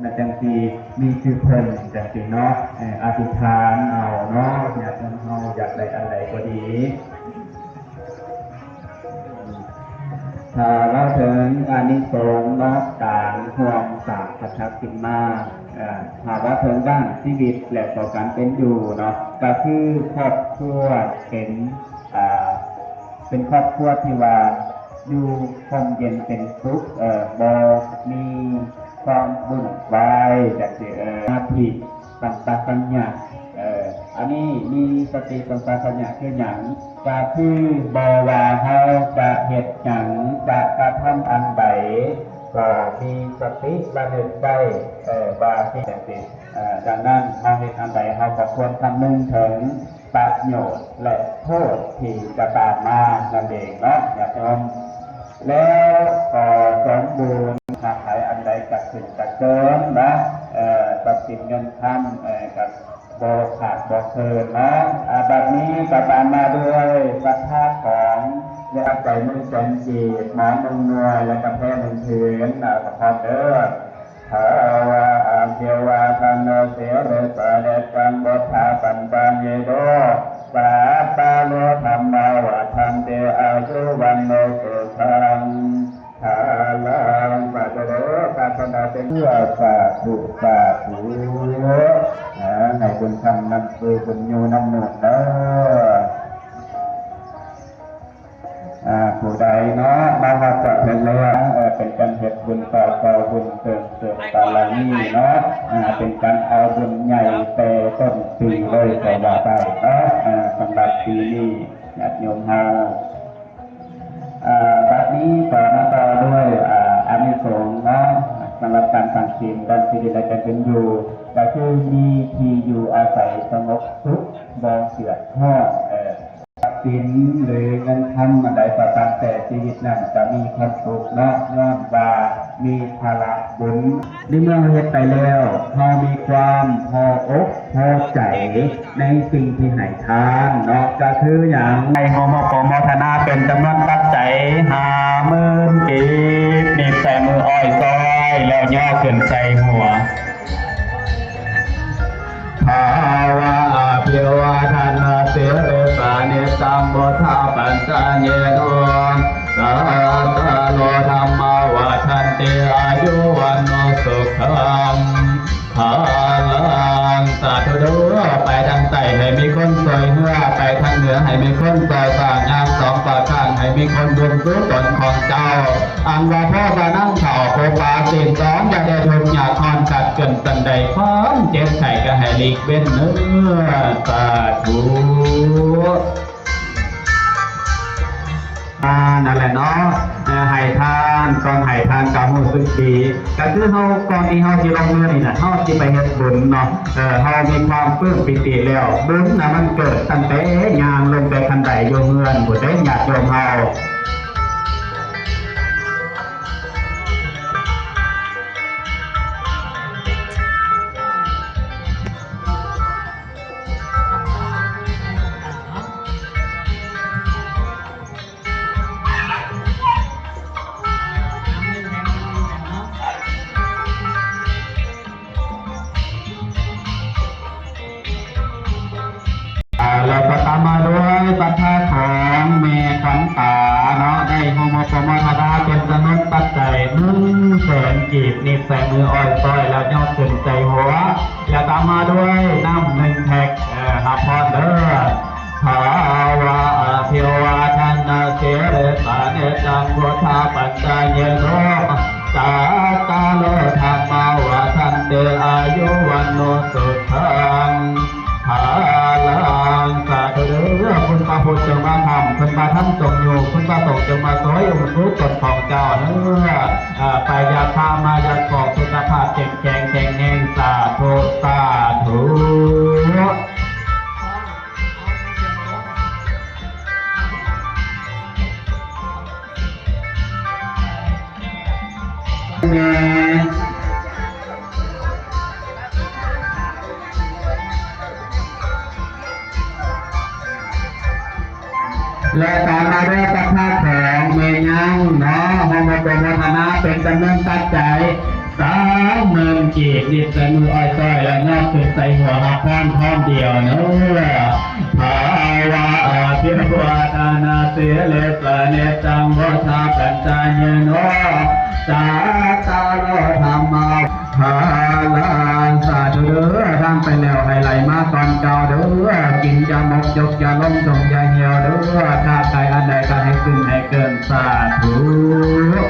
ມັນຈັ່ງຊິມີຊື່ເພິ່ນຈັ່ງຊີ້ເນາະ. ເອີ ອະທິຖານເອົາເນາະ ຍາດໂຍມເຮົາຢາກໄດ້ອັນໃດກໍດີ. ຖ້າເວົ້າເຖິງອານິສົງເນາະ ການຮ່ວມສ້າງພັດທະກິນມາ ເອີ ຖ້າເວົ້າເຖິງດ້ານຊີວິດ ແລະ ຕໍ່ການເປັນຢູ່ເນາະ ກະຄືຄອບຄົວເປັນ ອ່າ ເປັນຄອບຄົວທີ່ວ່າຢູ່ຮົ່ມເຢັນເປັນສຸກ ເອີ ບໍ່ມີຄວາມວຸ່ນວາຍ ຈັ່ງຊີ້ ເອີ ສະຕິສຳປະຊັນຍະ ເອີ ອັນນີ້ມີສະຕິສຳປະຊັນຍະຄືຫຍັງ? ກະຄືບໍ່ວ່າເຮົາຈະເຮັດຫຍັງ ຈະກະທຳອັນໃດ ກໍມີສະຕິລະນຶກໄດ້ ເອີ ວ່າເຮັດຈັ່ງຊີ້ ເອີ ດັ່ງນັ້ນເຮົາເຮັດອັນໃດ ເຮົາກໍຄວນຄຳນຶງເຖິງ ປະໂຫຍດ ແລະ ໂທດທີ່ຈະຕາມມານັ້ນເອງເນາະ ຍາດໂຍມ. ແລ້ວກໍສົມບູນ ຄ້າຂາຍອັນໃດກະຂຶ້ນກະເສີມເນາະ ເອີ ຊັບສິນເງິນຄຳ ເອີ ກະບໍ່ຂາດບໍ່ເຂີນເນາະ. ອາ ບັດນີ້ກະຕາມມາດ້ວຍສັດທາຂອງ ແລະ ໃຈໜຶ່ງແສນກີບ ໝອກໜຶ່ງໜ່ວຍ ແລະ ກາແຟໜຶ່ງຜືນ ອາ ກະພ້ອມເດີ. ທາວາອະພິວາທະນະສີລິສະນິດຈັງ ພຸດທາປັນຈາເຍໂທ ສັດທາໂລທຳມາວັດທັນຕິ ອາຍຸວັນໂນສຸຂັງພະລັງ. ສາທຸເດີ ປາດຖະໜາເປັນເພື່ອ ສາທຸ ສາທຸ ເອີ ໃຫ້ບຸນຄຳນຳ ເອີ ບຸນຢູ່ນຳໂນດເດີ. ອ່າ ຜູ້ໃດເນາະ ມາຮອດຈອດເຖິງແລ້ວ ເອີ ເປັນການເຮັດບຸນຕໍ່ເກົ່າບຸນ ເສີມເສີມບາລະມີເນາະ ອ່າ ເປັນການເອົາບຸນໃຫຍ່ແຕ່ຕົ້ນປີເລີຍກໍວ່າໄດ້ເນາະ ອ່າ ສຳລັບປີນີ້ຍາດໂຍມເຮົາ. ອ່າ ບັດນີ້ກໍມາຕໍ່ດ້ວຍ ອ່າ ອານິສົງເນາະ ສຳລັບການສ້າງສິນດ້ານຊີວິດ ແລະ ການເປັນຢູ່ ກໍຄືມີທີ່ຢູ່ອາໄສສະຫງົບສຸກ ບໍ່ເດືອດຮ້ອນ ເອີ ຊັບສິນ ຫຼື ເງິນຄຳອັນໃດກໍຕາມແຕ່ ຊີວິດນັ້ນຈະມີຄວາມສຸກເນາະ ຍ້ອນວ່າມີພະລະບຸນ. ໃນເມື່ອເຮົາເຮັດໄປແລ້ວ ເຮົາມີຄວາມພໍອົກພໍໃຈໃນສິ່ງທີ່ໃຫ້ທານເນາະ ກະຄືຫຍັງ? ໃຫ້ໂມໂມໂກໂມທະນາເປັນຈຳນວນປັດໄຈຫ້າໝື່ນກີບ ໜີບໃສ່ມືອ້ອຍຊ້ອຍ ແລ້ວຍໍຂຶ້ນໃສ່ຫົວ. ທາວາອະພິວາທະນະສີລິສະນິດຈັງ ພຸດທາປັນຈາເຍໂທ ສັດທາໂລທຳມາວັດທັນຕິ ອາຍຸວັນໂນສຸຂັງພະລັງ. ສາທຸເດີ ໄປທາງໃຕ້ໃຫ້ມີຄົນຊ່ວຍເຫຼືອ ໄປທາງເໜືອໃຫ້ມີຄົນຊ່ວຍສ້າງ ຍາມສອງປາການໃຫ້ມີຄົນບຸນກຸສົນຂອງເຈົ້າ ອັນວ່າພໍ່ພະນັງເຂົ້າ ໂອປາຕິນສອງ ຢ່າໄດ້ທຸກຍາກຮ້ອນຂັດເກີນ ອັນໃດຄວາມເຈັບໄຂ້ກໍໃຫ້ຫຼີກເວັ້ນເນີ ສາທຸ. ອ່າ ນັ້ນແຫຼະເນາະ ເອີ ໃຫ້ທານ ກ່ອນໃຫ້ທານກໍຮູ້ສຶກດີ ກໍຄືເຮົາ ກ່ອນທີ່ເຮົາຊິລົງມືນີ້ນະ ເຮົາຊິໄປເຮັດບຸນເນາະ ເອີ ເຮົາມີຄວາມປຶ້ມປີຕິແລ້ວ ບຸນນະມັນເກີດຕັ້ງແຕ່ຍ່າງລົງແຕ່ຄັນໄດຢູ່ເຮືອນພຸ້ນເດ້ ຍາດໂຍມເຮົາ. ອ່າ ແລ້ວກໍຕາມມາດ້ວຍສັດທາຂອງແມ່ຂວັນຕາເນາະ ໄດ້ໂຮໂມໂປໂມທະນາເປັນຈຳນວນປັດໄຈໜຶ່ງແສນກີບ ໜີບໃສ່ມືອ້ອຍຊ້ອຍ ແລ້ວຍໍຂຶ້ນໃສ່ຫົວ ແລ້ວຕາມມາດ້ວຍນ້ຳໜຶ່ງແພັກ ເອີ ຮັບພອນເດີ. ທາວາອະພິວາທະນະສີລິສະນິດຈັງ ພຸດທາປັນຈາເຍໂທ ສັດທາໂລທຳມາວັດທັນຕິ ອາຍຸວັນໂນສຸຂັງພະລັງ. ສາທຸເດີ ຄຸນພະພຸດຈົ່ງມາຄ້ຳ ຄຸນພະທຳຈົ່ງຍູ້ ຄຸນພະສົງຈົ່ງມາຊ່ວຍອຸ້ມຊູຕົນຂອງເຈົ້າເດີ ເອີ ໄປຢາດພາມາຢາດຂອງສຸຂະພາບເຂັ້ມແຂງແຂງແຮງ ສາທຸ ສາທຸ. ແມ່ ແລະ ຕາມມາດ້ວຍສັດທາຂອງແມ່ຍາງເນາະ ເຮົາມາໂປໂມທະນາເປັນຈຳນວນປັດໄຈ ສາມໝື່ນກີບ ນິດໃສ່ມືອ້ອຍຕ້ອຍ ແລ້ວຍອດຂຶ້ນໃສ່ຫົວຮັບພອນພ້ອມດຽວເນີ. ພາວະອະພິວາທະນະສີລິສະນິດຈັງ ພຸດທະປັນຈາຍໂນ ຈັດຕາໂລ ທຳມາ ພາລັງ ສາທຸເດີ້. ທານໄປແລ້ວໃຫ້ໄຫຼມາກ່ອນເກົ່າເດີ້. ກິນຢ່າໝົກ ຍົກຢ່າລົງ ດົມຢ່າຫ່ຽວເດີ້. ຄ້າຂາຍອັນໃດກໍໃຫ້ຂຶ້ນໃຫ້ເກີນ. ສາທຸ.